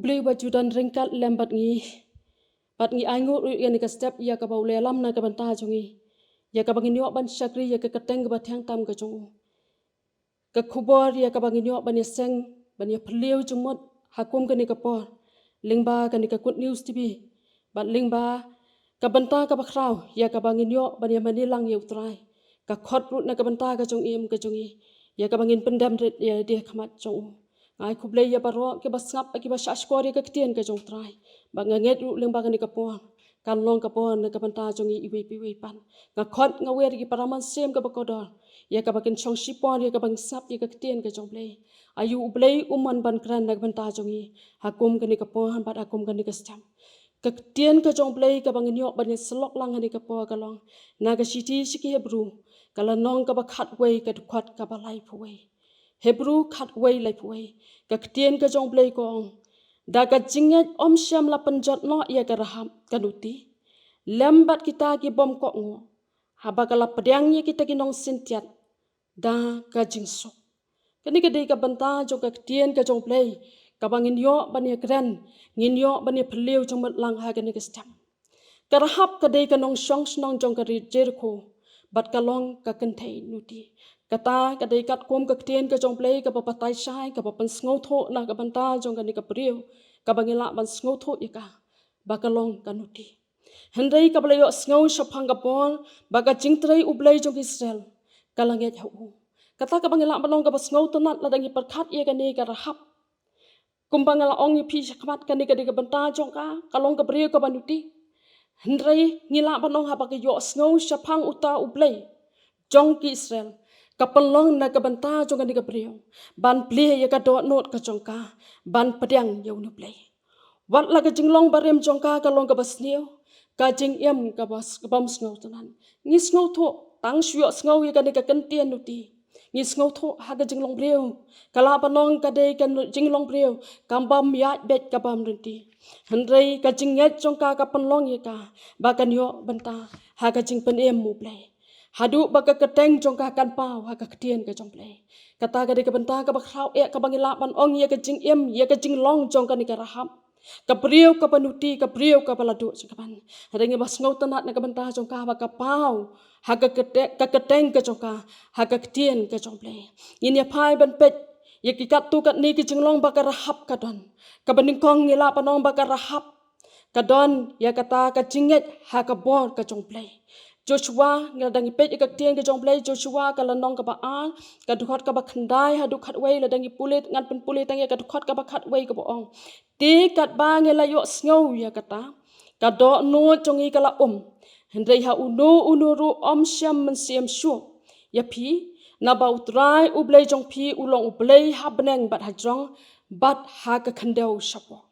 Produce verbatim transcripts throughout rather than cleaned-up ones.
Blei ba ju don ryngkat lem bad ngi, bad ngi ainguh ruh ïa kane ka step ïa kaba u la ïalam na ka bynta jong ngi, ïa kaba ngin ïoh ban shakri ïa ka kyrteng kaba thiang tam ka jong u. Ka khubor ïa kaba ngin ïoh ban ïaseng, ban ïaphylliew jingmut ha kum kane ka por lyngba kane ka Good News T V, bad lyngba ka bynta kaba khraw ïa kaba ngin ïoh ban ïamane lang ïa u Trai, ka khot ruh na ka bynta ka jong i, em, ka jong i, ïa kaba ngin pyndem rit ïa lade ha khmat jong u. Nga ai khublei ïa baroh kiba sngap, kiba shahshkor ïa ka ktien ka jong u Trai. Bad nga ngeit ruh lyngba kane ka por kan long ka por na ka bynta jong i iwei pa iwei pat. Nga khot, nga wer ïa ki para mynsiem kaba kordor ïa kaba kin shong shipor ïa kaba ngin sngap ïa ka ktien ka jong u Blei. Aïu u Blei u mon ban kren na ka bynta jong i ha kum kane ka por bad ha kum kane ka step. Ka ktien ka jong u Blei kaba ngin ïoh ban ïasyllok lang ha kane ka por ka long na ka shithi sha ki Hebru, ka lynnong kaba khatwei, ka dkhot kaba laiphew wei. Hebru khatwei, laiphew wei. Ka ktien ka jong u Blei ka ong, da ka jingngeit ym shym la pynjot noh ïa ka Rahab ka nuti lem bad kita ki bym kohnguh, haba ka la pdiang ïa kita ki nongsyntiat da ka jingsuk. Kane ka dei ka bynta jong ka ktien ka jong u Blei kaba ngin ïoh ban ïakren, ngin ïoh ban ïaphylliew jingmut lang ha kane ka step. Ka Rahab ka dei ka nongshong shnong jong ka ri Jerikho bad ka long ka kynthei nuti. Kata ka dei katkum ka ktien ka jong u Blei kaba batai shai, kaba pynsngewthuh na ka bynta jong kane ka briew kaba ngi lah ban sngewthuh ïa ka ba ka long ka nuti. Hynrei kaba la ïohsngew shaphang ka bor ba ka jingtrei u Blei jong Israel, ka la ngeit ha u. Kata kaba ngi lah ban ong kaba sngewtynnat lada ngi pyrkhat ïa kane ka Rahab. Kumba nga la ong ïa phi shakhmat, kane ka dei ka bynta jong ka, ka long ka briew kaba nuti. Hynrei ngi lah ban ong haba ka ïohsngew shaphang uta u Blei jong ki Israel, ka pynlong na ka bynta jong kane ka briew ban plie ïa ka dohnud ka jong ka ban pdiang ïa une u Blei. Wat la ka jinglong barim jong ka ka long kaba sniew, ka jingim kaba s-, kaba ym sngewtynnat. Ngi sngewthuh, tang shu ïohsngew ïa kane ka kyntien nuti, ngi sngewthuh ha ka jinglong briew, ka lah ban ong ka dei ka jinglong briew kaba ym ïaid beit, kaba ym rynti. Hynrei ka jingngeit jong ka ka pynlong ïa ka ba kan ïoh bynta ha ka jingpynim u Blei, haduh ba ka kyrteng jong ka kan paw ha ka ktien ka jong u Blei. Kata ka dei ka bynta kaba khraw eh kaba ngi lah ban ong ïa ka jingim, ïa ka jinglong jong kane ka Rahab, ka briew kaba nuti, ka briew kaba la duh jingkyrmen. Hynrei ngi ba sngewtynnat na ka bynta jong ka ba ka paw ha ka kyrte-, ka kyrteng ka jong ka, ha ka ktien ka jong u Blei. Ngin ïa phai ban peit ïa ki katto katne ki jinglong ba ka Rahab ka don. Kaba nyngkong ngi lah ban ong ba ka Rahab ka don ïa kata ka jingngeit ha ka bor ka jong u Blei. Joshua, lada ngi peit ïa ka ktien ka jong u Blei, Joshua ka lynnong kaba ar, ka dkhot kaba khyndai haduh khatwei, lada ngi pule, ngan pynpule tang ïa ka dkhot kaba khatwei kaba ong, te katba ngi la ïohsngew ïa kata, ka dohnud jong ngi ka la um. Hynrei ha uno uno ruh ym shym mynsiem shuh ïa phi, naba u Trai u Blei jong phi u long u Blei ha bneng bad ha jrong bad ha ka khyndew shapoh.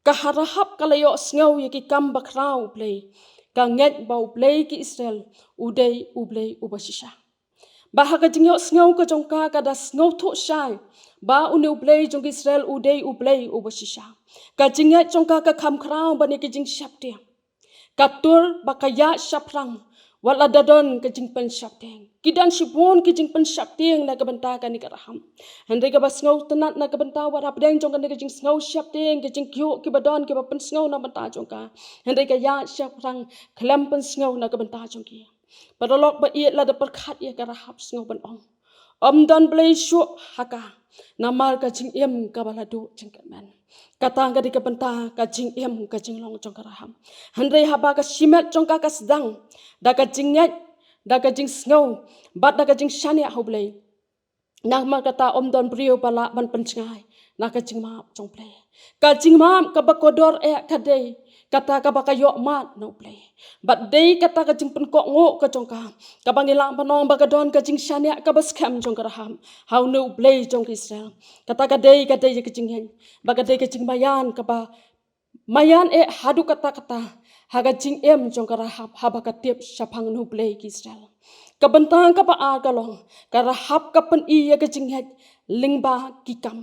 Ka Rahab ka la ïohsngew ïa ki kam bakhraw u Blei, ka ngeit ba u Blei ki Israel u dei u Blei uba shisha. Ba ha ka jingïohsngew ka jong ka, ka da sngewthuh shai ba une u Blei jong ki Israel u dei u Blei uba shisha. Ka jingngeit jong ka ka kham khraw ban ïa ki jingsheptieng. Ka tur ba ka ïaid shaphrang wat la da don ka jingpynsheptieng. Ki don shibun ki jingpynsheptieng na ka bynta kane ka Rahab. Hynrei kaba sngewtynnat na ka bynta wat hapdeng jong kane ka jingsngew sheptieng, ka jingkyiuh kiba don kiba pynsngew na bynta jong ka, hynrei ka ïaid shaphrang khlem pynsngew na ka bynta jong ki. Paralok ba ïeit, lada pyrkhat ïa ka Rahab, sngew ban ong, ym don Blei shuh ha ka, namar ka jingim kaba la duh jingkyrmen. Kata ka dei ka bynta ka jingim ka jinglong jong ka Rahab. Hynrei haba ka shimet jong ka ka sdang da ka jingngeit, da ka jingsngew bad da ka jingshaniah ha u Blei, namar kata ym don briew ba lah ban pynjngai na ka jingmap jong u Blei. Ka jingmap kaba kordor eh ka dei kata kaba ka ïoh mad na u Blei. Bad dei kata ka jingpynkohnguh ka jong ka, kaba ngi lah ban ong ba ka don ka jingshaniah kaba skhem jong ka Rahab ha une u Blei jong ki Israel. Kata ka dei, ka dei ka jingngeit, ba ka dei ka jingmaïan kaba maïan eh haduh katta katta ha ka jingim jong ka Rahab haba ka tip shaphang une u Blei ki Israel. Ka bynta kaba ar ka long, ka Rahab ka pyni ïa ka jingngeit lyngba ki kam.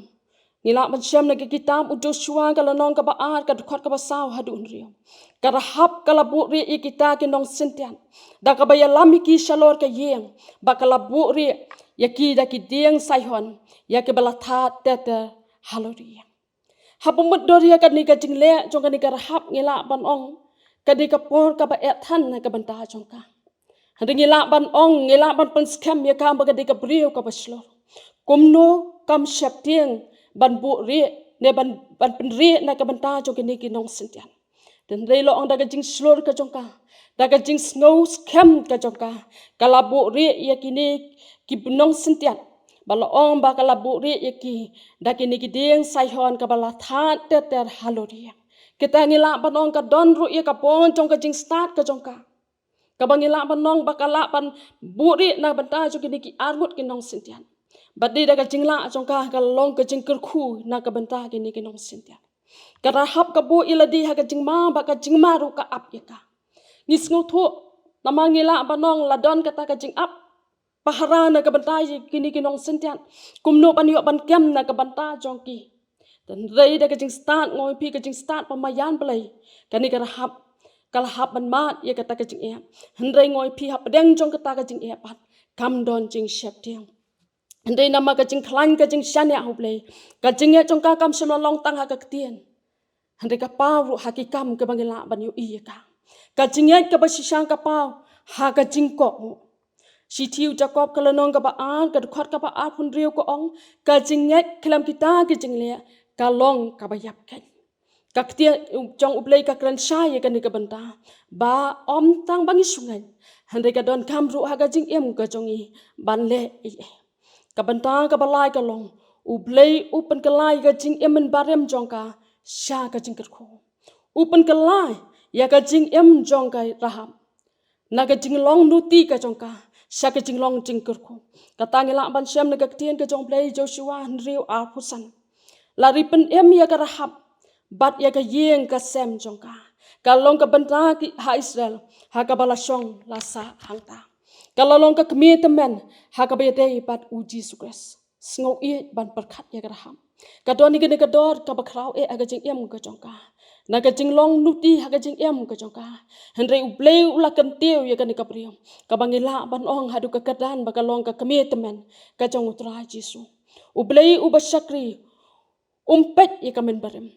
Ngi lah ban shem na ka kitab u Joshua ka lynnong kaba ar, ka dkhot kaba saw haduh hynriew. Ka Rahab ka la buhrieh ïa kita ki nongsyntiat da kaba ïalam ïa ki shalor ka ïing, bad ka la buhrieh ïa ki da ki dieng saihon, ïa kiba la thad ter ter halor ïing. Haba mutdur ïa kane ka jingleh jong kane ka Rahab, ngi lah ban ong ka dei ka por kaba eh than na ka bynta jong ka. Hynrei ngi lah ban ong, ngi lah ban pynskhem ïa ka ba ka dei ka briew kaba shlur. Kumno kam sheptieng ban buhrieh ne ban, ban pynrieh na ka bynta jong kine ki nongsyntiat. Hynrei la ong da ka jingshlur ka jong ka, da ka jingsngew skhem ka jong ka, ka la buhrieh ïa kine ki nongsyntiat. Ba la ong ba ka la buhrieh ïa ki da kine ki dieng saihon kaba la thad ter ter halor ïing. Kita ngi lah ban ong ka don ruh ïa ka bor jong ka jingstad ka jong ka, kaba ngi lah ban ong ba ka lah ban buhrieh na bynta jong kine ki arngut ki nongsyntiat. Bad dei da ka jinglah jong ka, ka long ka jingkyrkhu na ka bynta kine ki nongsyntiat. Ka Rahab ka buh ïa lade ha ka jingma, bad ka jingma ruh ka ap ïa ka. Ngi sngewthuh, namar ngi lah ban ong la don kata ka jingap pahara na ka bynta ïa kine ki nongsyntiat. Kumno ban ïoh ban kem na ka bynta jong ki. Hynrei da ka jingstad, nga ong ïa phi, ka jingstad ba maïan Blei, kane ka Rahab ka la hap ban mad ïa kata ka jingeh. Hynrei nga ong ïa phi, hapdeng jong kata ka jingeh pat kam don jingsheptieng. Hynrei namar ka jingkhlaiñ, ka jingshaniah ha U Blei, ka jingngeit jong ka kam shym la long tang ha ka ktien, hynrei ka paw ruh ha ki kam kiba ngi lah ban ïohi ïa ka. Ka jingngeit kaba shisha ka paw ha ka jingkohnguh. Shithi u Jakob ka lynnong kaba ar, ka dkhot kaba arphew hynriew ka ong, ka jingngeit khlem kita ki jingleh ka long kaba ïap keiñ. Ka ktien jong U Blei ka kren shai ïa kane ka bynta ba ym tang ba ngi shu ngeit, hynrei ka donkam ruh ha ka jingim ka jong ngi ban leh ei ei. Ka bynta kaba lai ka long, U Blei u pynkylla ïa ka jingim mynbarim jong ka sha ka jingkyrkhu. U pynkylla ïa ka jingim jong ka Rahab na ka jinglong nuti ka jong ka sha ka jinglong jingkyrkhu. Kata ngi lah ban shem na ka ktien ka jong U Blei, Joshua hynriew arphew san. La ri pynim ïa ka Rahab bad ïa ka ïing ka sem jong ka. Ka long ka bynta ki ha Israel ha kaba la shong la sah hangta. Ka la long ka kmie tymmen ha kaba ïadei bad U Jisu Khrist. Sngewbha ban pyrkhat ïa ka Rahab. Ka don ïa kane ka dor kaba khraw eh ha ka jingim ka jong ka, na ka jinglong nuti ha ka jingim ka jong ka. Hynrei U Blei u la kyntiew ïa kane ka briew, kaba ngi lah ban ong haduh ka kyrdan ba ka long ka kmie tymmen ka jong U Trai Jisu. U Blei uba shakri um peit ïa ka mynbarim.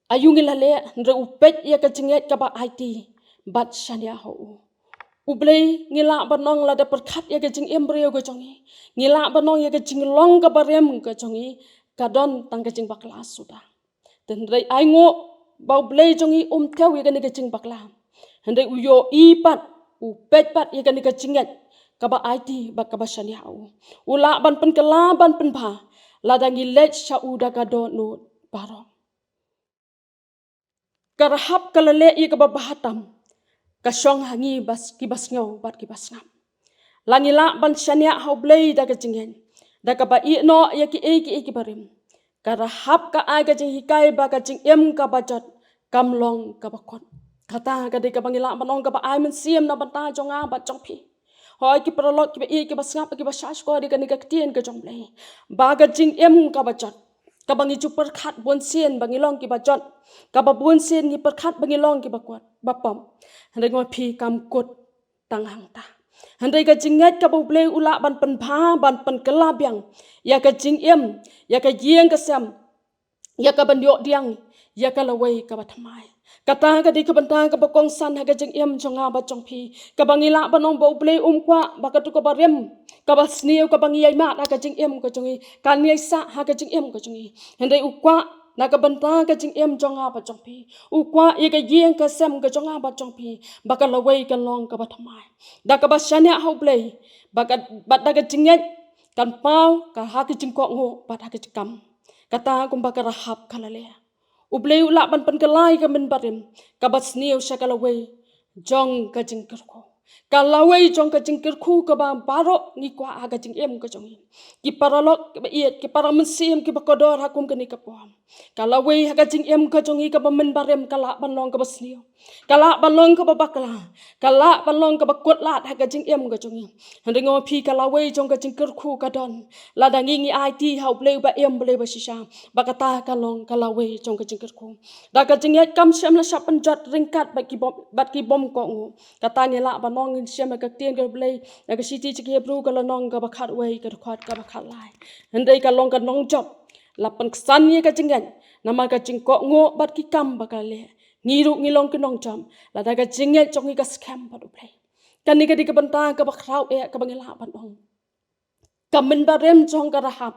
Aïu ngi la leh, hynrei u peit ïa ka jingngeit kaba aiti bad shaniah ha u. U Blei, ngi lah ban ong, lada pyrkhat ïa ka jingim briew ka jong ngi, ngi lah ban ong ïa ka jinglong kaba rim ka jong ngi ka don tang ka jingbakla suda. Hynrei ai nguh ba U Blei jong ngi um thew ïa kane ka jingbakla, hynrei u ïohi pat, u peit pat ïa kane ka jingngeit kaba aiti bad kaba shaniah ha u. U lah ban pynkylla ban pynbha lada ngi leit sha u da ka dohnud baroh. Ka Rahab ka la leh ïa kaba bha tam, ka shong ha ngi bas, kiba sngew bad kiba sngap. La ngi lah ban shaniah ha U Blei da ka jingngeit, da kaba ïehnoh ïa kiei kiei kiba rim. Ka Rahab ka ai ka jinghikai ba ka jingim kaba jot kam long kaba kut. Kata ka dei kaba ngi lah ban ong kaba ai mynsiem na bynta jong nga bad jong phi. Hooid, ki paralok kiba ïeit kiba sngap, kiba shah shkor ïa kane ka ktien ka jong U Blei, ba ka jingim kaba jot, kaba ngi ju pyrkhat bunsien ba ngi long kiba jot, kaba bunsien ngi pyrkhat ba ngi long kiba kut, ba pop, hynrei nga ong ïa phi, kam kut tang hangta. Hynrei ka jingngeit kaba U Blei u lah ban pynbha, ban pynkylla biang ïa ka jingim, ïa ka ïing ka sem, ïa ka ban ïoh diang ïa ka lawei kaba thymmai. Kata ka dei ka bynta kaba kongsan ha ka jingim jong nga bad jong phi, kaba ngi lah ban ong ba U Blei um kwah ba kato kaba rim, kaba sniew, kaba ngi ïai mad ha ka jingim ka jong ngi, kan ïai sah ha ka jingim ka jong ngi. Hynrei u kwah na ka bynta ka jingim jong nga bad jong phi, u kwah ïa ka ïing ka sem ka jong nga bad jong phi, ba ka lawei kan long kaba thymmai, da kaba shaniah ha U Blei, ba ka, bad da ka jingngeit kan paw ka ha ka jingkohnguh bad ha ka jingkam. Kata kumba ka Rahab ka la leh. U Blei u lah ban pynkylla ïa ka mynbarim kaba sniew sha ka lawei jong ka jingkyrkhu. Ka lawei jong ka jingkyrkhu kaba baroh ngi kwah ha ka jingim ka jong ngi. Ki paralok kiba ïeit, ki para mynsiem kiba kordor ha kum kane ka por, ka lawei ha ka jingim ka jong ngi kaba mynbarim ka lah ban long kaba sniew, ka lah ban long kaba bakla, ka lah ban long kaba kut lad ha ka jingim ka jong ngi. Hynrei nga ong ïa phi, ka lawei jong ka jingkyrkhu ka don lada ngi, ngi aiti ha U Blei uba im, Blei ba shisha, ba kata ka long ka lawei jong ka jingkyrkhu. Da ka jingngeit kam shym la shah pynjot ryngkat bad ki bym, bad ki bym kohnguh. Kata ngi lah ban ong, ngin shem ïa ka ktien ka Blei na ka shithi sha ki Hebru ka lynnong kaba khatwei, ka dkhot kaba khatlai. Hynrei ka long ka nongjop la pynksan ïa ka jingngeit Namar ka jingkohnguh bad ki kam ba ka leh, ngi ruh ngi long ki nongjop lada ka jingngeit jong ngi ka skhem bad U Blei. Kane ka dei ka bynta kaba khraw eh kaba ngi lah ban ong. Ka mynbarim jong ka Rahab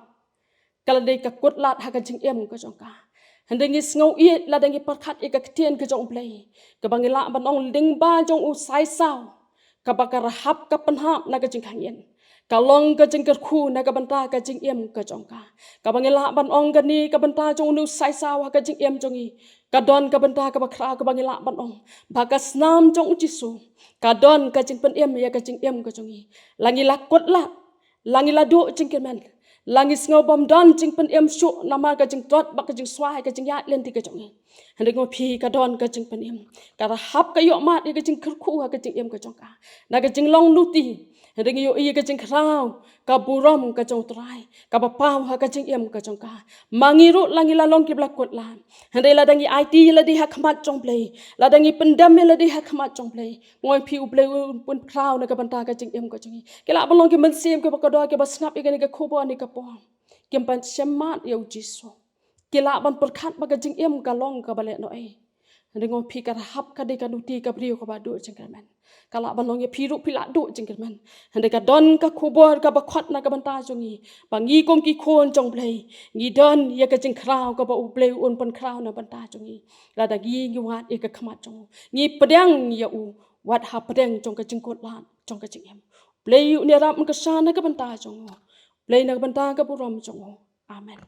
ka la dei ka kut lad ha ka jingim ka jong ka. Hynrei ngi sngew ïeit lada ngi pyrkhat ïa ka ktien ka jong U Blei, kaba ngi lah ban ong lyngba jong u Saisau, kaba ka Rahab ka pynhap na ka jingkhang ïing, ka long ka jingkyrkhu na ka bynta ka jingim ka jong ka. Kaba ngi lah ban ong kane ka bynta jong une u Saisau ha ka jingim jong ngi, ka don ka bynta kaba khraw kaba ngi lah ban ong ba ka snam jong U Jisu ka don ka jingpynim ïa ka jingim ka jong ngi. La ngi la kut lad, la ngi la duh jingkyrmen, la ngi sngew bym don jingpynim shuh namar ka jingtrot bad ka jingswai ka jingïaid lynti ka jong ngi, hynrei ngi ong phi ka don ka jingpynim. Ka Rahab ka ïoh mad ïa ka jingkyrkhu ha ka jingim ka jong ka na ka jinglong nuti. Hynrei ngi ïohi ïa ka jingkhraw ka burom ka jong U Trai kaba paw ha ka jingim ka jong ka. Ma ngi ruh la ngi la long kiba la kut lad, hynrei lada ngi aiti ïa lade ha khmat jong U Blei, lada ngi pyndem ïa lade ha khmat jong U Blei, ngi ong phi U Blei un pynkhraw na ka bynta ka jingim ka jong ngi. Ki lah ban long ki mynsiem kiba kordor kiba sngap ïa kane ka khubor ne ka por, kim pat shem mad ïa U Jisu. Ki lah ban pyrkhat ba ka jingim ka long kaba lehnohei. Hynrei ngi ong phi ka Rahab ka dei ka nuti ka briew kaba duh jingkyrmen. Ka lah ban long ïa phi ruh phi la duh jingkyrmen. Hynrei ka don ka khubor kaba khot na ka bynta jong ngi ba ngi kum ki khun jong U Blei ngi don ïa ka jingkhraw kaba U Blei un pynkhraw na bynta jong ngi. Lada ngi ngi wad ïa ka khmat jong u, ngi pdiang ïa u wat ha pdeng jong ka jingkut lad jong ka jingim. U Blei un ïarap un kyrshan na ka bynta jong u, U Blei na ka bynta ka burom jong u. Amen.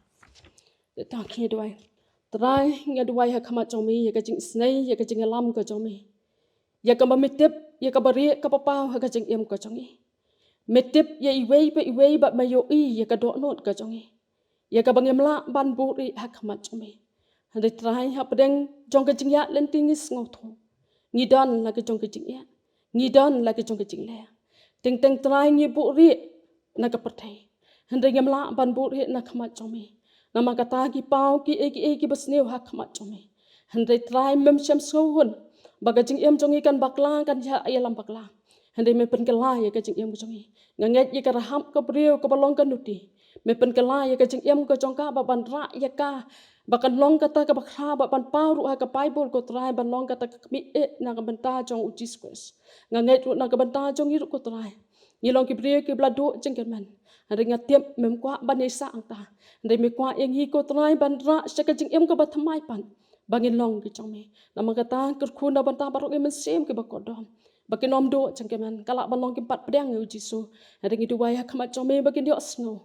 Te tang ngi duwai. Trai, ngi duwai ha khmat jong me ïa ka jingisynei, ïa ka jingïalam ka jong me, ïa kaba me tip, ïa kaba rieh kaba paw ha ka jingim ka jong ngi. Me tip ïa iwei pa iwei bad me ïohi ïa ka dohnud ka jong ngi, ïa kaba ngim lah ban buhrieh ha khmat jong me. Hynrei Trai, ha pdeng jong ka jingïaid lynti ngi sngewthuh ngi don la ka jong ka jingeh, ngi don la ka jong ka jingleh. Teng teng Trai ngi buhrieh na ka pyrthei, hynrei ngim lah ban buhrieh na khmat jong me. Namar kata ki paw kiei kiei kiba sniew ha khmat jong me. Hynrei Trai mem shym sngewhun ba ka jingim jong ngi kan bakla, kan ïalam bakla. Hynrei me pynkylla ïa ka jingim ka jong ngi. Nga ngeit ïa ka Rahab ka briew kaba long ka nuti, me pynkylla ïa ka jingim ka jong ka ba ban rah ïa ka ba kan long kata kaba khraw, ba ban paw ruh ha ka Baibl ko Trai ban long kata ka khmih eh na ka bynta jong U Jisu Khrist. Nga ngeit ruh na ka bynta jong ngi ruh ko Trai, ngi long ki briew kiba la duh jingkyrmen. Hynrei nga tip mem kwah ban ïaisah hangta, hynrei me kwah ïa ngi ko Trai ban rah sha ka jingim kaba thymmai pat ba ngin long ki jong me. Namar kata kyrkhu na bynta baroh ngi mynsiem kiba kordor ba kin ym duh jingkyrmen, ka lah ban long kim pat pdiang ïa U Jisu. Hynrei ngi duwai ha khmat jong me ba kin ïohsngew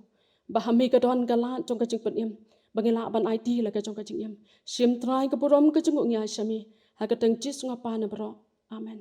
ba ha me ka don ka lad jong ka jingpynim, ba ngin lah ban aiti la ka jong ka jingim. Shim Trai ka burom ka jong u ngi ai sha me, ha ka kyrteng Jisu nga pan ïa baroh. Amen.